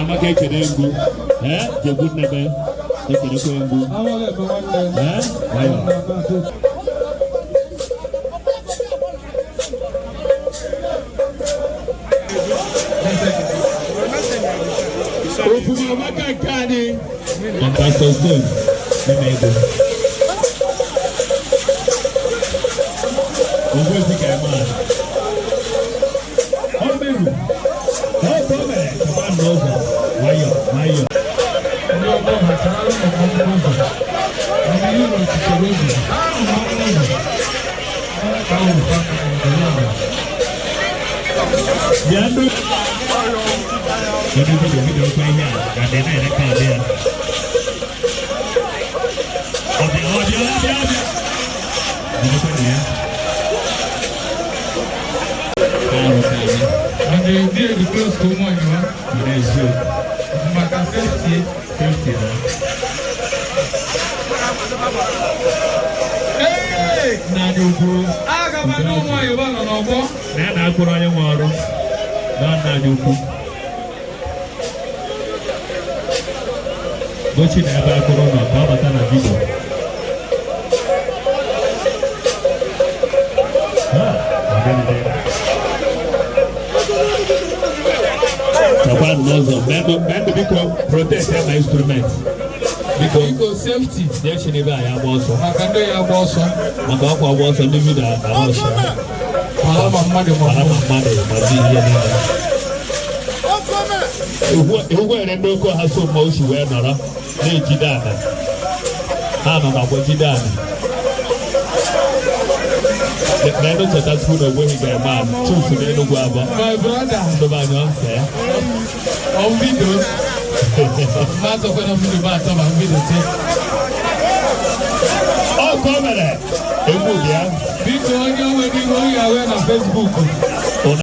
Amaka ekene ngwu. Ee, jegwu nnebe ekenekwe ngwu. Ee, nwayọọ. Ofuma Amaka nke anyị. Pastor Stone, nne ego. Ogwezi ka eme a. Ọ meru. Ọ bụ o mere chọba n'ụzọ. Nwayọọ, nwayọọ. Ndị ọgbọ ha chara ụmụ ụzọ. Ndị ụlọ chitere ụzọ. Ha ahụ n'ọnụ ụzọ. Ka ahụ fa Bịa ndụ. Onye video video kwa ihe a ga-adị na-ere kaadị ya. Ọbịa, ọbịa, ọbịa, ọbịa. Jidekwa na ya. Arụ ka anyị. And they dey the close to ụmụ ọnyịwa. Ọ na-eziokwu. Maka safety. Safety na. Ee! Nna anyị ukwu. Aga m ndị ụmụ ọnyịwa nọ n'ọgbọ. Na ya na-akwụrụ onye nwe ọrụ. Na nna anyị ukwu. Gochi na ebe akụrụ nọ ka ọ bata na video. Ha, ọ gịnị? Chekwa n'ụzọ, mendụ biko protect ya ma instrument. Biko, Biko safety. na-echi n'ebe a ya agba ọsọ. Maka ndị ya agba ọsọ. Maka ọkwa agba ọsọ ndị video agba ọsọ. Mara ma mmadụ ma Mara ma mmadụ ma ndị ihe niile. Ihu ere ndị oke ọha so mma osi wee nọrọ na-ejide ana. Ha nọ n'agwa jide ana. N'elu cheta tupu na ogweghị ga-eme a chufu n'Enugwu abụọ. My brother, Ndobe anyị ọnse. On video. Ma sọkwa na video ma atọ ma video te. Ọ ka o mere egwu dị ya. Biko onye nwere ihe onye awe na Facebook.